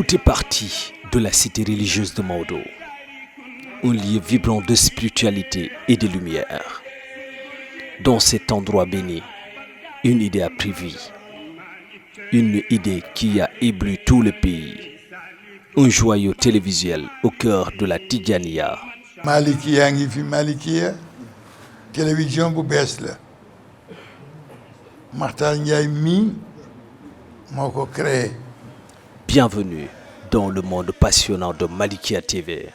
Tout est parti de la cité religieuse de Maodo, un lieu vibrant de spiritualité et de lumière. Dans cet endroit béni, une idée a pris vie, une idée qui a ébloui tout le pays, un joyau télévisuel au cœur de la Tidjaniya. Malikiya ngi fi Malikiya télévision bu bees la Makhtar Ndiaye mii moo ko créé. Bienvenue dans le monde passionnant de Malikia TV,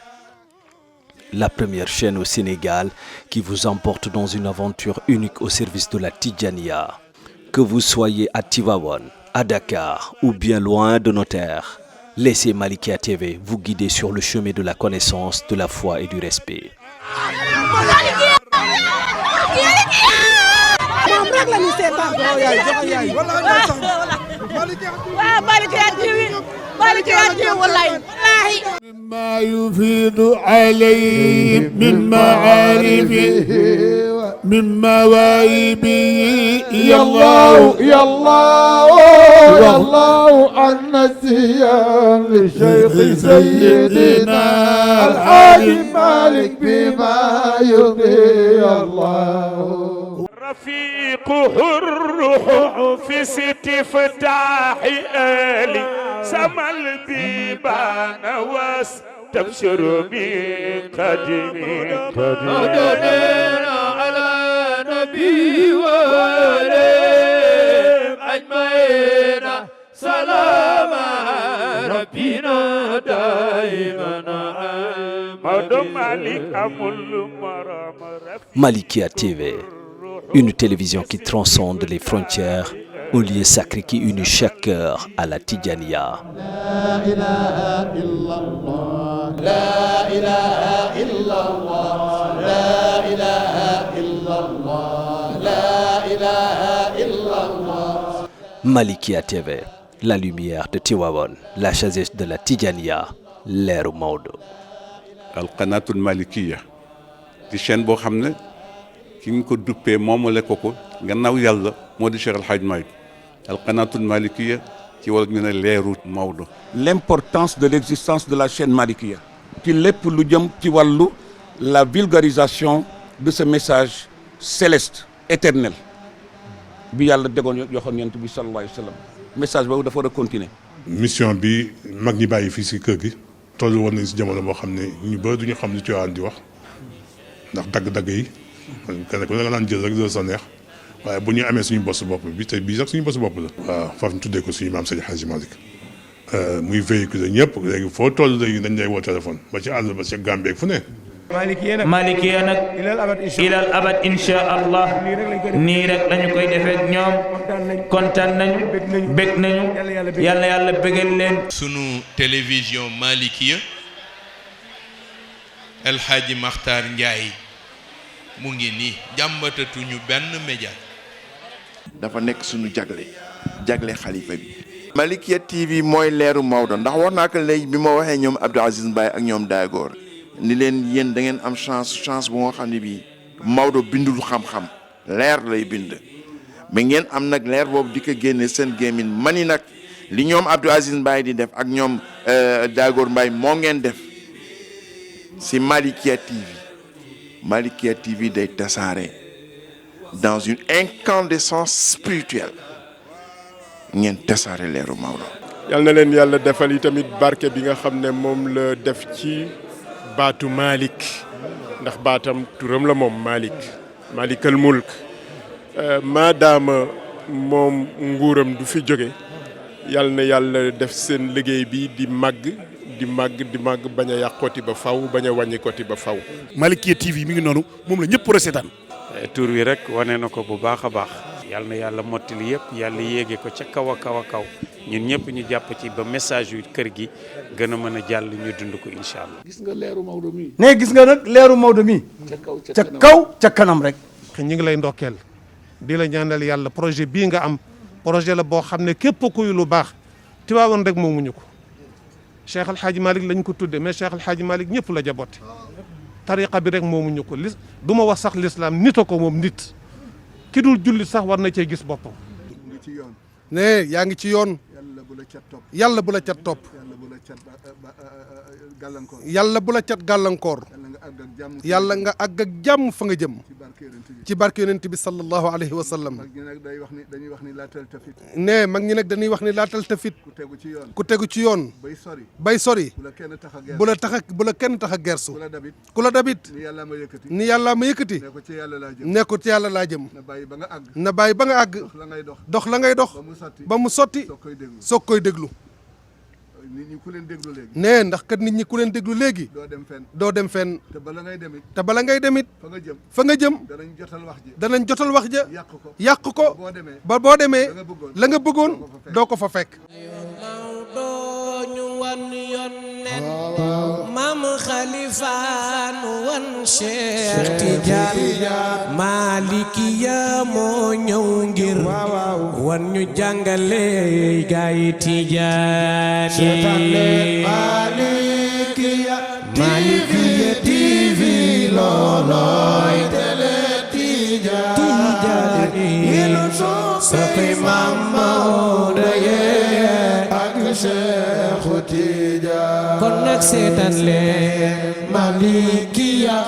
la première chaîne au Sénégal qui vous emporte dans une aventure unique au service de la Tidjaniya. Que vous soyez à Tivaouane, à Dakar ou bien loin de nos terres, laissez Malikia TV vous guider sur le chemin de la connaissance, de la foi et du respect. مما يفيد عليه من معارفه من مواهبه يا الله يا الله يا الله عن السيان للشيخ سيدنا الحاج مالك بما يرضي الله رفيقه الروح في استفتاح آلي سما البيبان واستبشر بقدمي على نبي وآله أجمعين سلام ربنا دائما Malikia TV, une télévision qui transcende les frontières, un lieu sacré qui unit chaque cœur à la Tidjaniya. لا إله إلا الله لا إله إلا الله لا إله إلا الله لا إله إلا الله. Malikia TV, la lumière de Tivaouane, la sagesse de la Tidjaniya, leeru Maodo. alqanatul malikiya di chaîne boo xam ne ki nga ko duppee moomale ko gannaaw yàlla moo di Cheikh El Hadj Malick alqanatul malikiya ci wàllu ñu ne leeru Maodo. L'importance de l'existence de la chaîne Malikiya ci lépp lu jëm ci wàllu la vulgarisation de ce message céleste éternel bi yàlla degoon yoxoon yonent bi sallallahu alayhi wa sallam message boobu dafa war a continuer. mission bi mag ñi bàyyi fii si kër gi toll woon nañ si jamono boo xam ne ñu bëri duñu xam li Tiwaawan di wax ndax dagg-dagg yi kenn ku ne nga naan jël rek sa neex waaye bu ñu amee suñu boss bopp bi te bii sax suñu boss bopp la. waaw foofu ñu tuddee ko suñu maam Seydi Hadji Malick muy véhiculer ñëpp léegi foo toll léegi dañ lay woo téléphone ba ci àll ba ci Gambie fu ne. Malikiya nag ilal abad insha allah nii rek lañu koy defee ak ñoom kontaan nañu bég nañu yàlla yàlla bégal leen. sunu télévision Malikiya El Hadji Makhtar Ndiaye mu ngi nii jàmbatatuñu benn média. dafa nekk sunu jagle xalifa bi. Malikia TV mooy leeru Maodo ndax wax naa ko léegi bi ma waxee ñoom Abdou Aziz Mbaye ak ñoom Dagor ni leen yéen da ngeen am chance bu nga xam ne bii Maodo bindul xam-xam leer lay bind mais ngeen am nag leer boobu di ko génne seen gémmin mani nag li ñoom Abdou Aziz Mbaye di def ak ñoom Dagor Mbaye moo ngeen def si Malikia TV. Malikia TV day tasaare dans une incandescence spirituelle ngeen tasaare leeru Maodo. yal na leen yàlla defal yi tamit barke bi nga xam ne moom la def ci baatu Malick ndax baatam turam la moom Malick Malikal mulk maadaama moom nguuram du fi jóge yal na yàlla def seen liggéey bi di màgg bañ a yàqooti ba faw bañ a wàññikooti ba faw. Malikia TV mi ngi noonu moom la ñëpp war a seetaan. tur wi rek wane na ko bu baax a baax. yàlla na yàlla mottali yëpp yàlla yéege ko ca kaw a kaw ñun ñëpp ñu jàpp ci ba message yu kër gi gën a mën a jàll ñu dund ko incha allah. gis nga leeru Maodo mi. ne gis nga nag leeru Maodo mi. ca kaw ca kanam rek. ñu ngi lay ndokkeel di la ñaanal yàlla projet bii nga am projet la boo xam ne képp kuy lu baax Tiwaawan rek moomuñu ko. Cheikh El Hadj Malick lañ ko tudde mais Cheikh El Hadj Malick ñëpp la jaboote tariqa bi rek moomuñu ko du ma wax sax l'islam nit a ko moom nit ki dul jullit sax war na cee gis boppam. ne yaa ngi ci yoon. yàlla bu la cat topp yàlla bu la cat gàllankoor yàlla nga àgg ak jàmm fa nga jëm ci barke yonent bi sallallahu alayhi wa sallam ne mag ñi nag dañuy wax ni laa taltafit ku tegu ci yoon bay sori bu la kenn tax a gersu ku la dabit ni yàlla ma yëkkati ne ko ci yàlla laa jëm na bàyyi ba nga àgg dox la ngay dox ba mu sotti soog koy déglu nee ndax kat nit ñi ku leen déglu léegi doo dem fenn te bala ngay demit fa nga jëm danañ jotal wax ja yàq ko ba boo demee la nga bëggoon doo ko fa fekk. Maam Xalifa nu wan Cheikh Tidiane Malikiya moo ñëw ngir wan ñu jàngale gaay Tidiane Malikiya TV looloy télé Tidiane soppay Maam Maodo ak Cheikh Tidiane kon nag seetaan leen Malikiya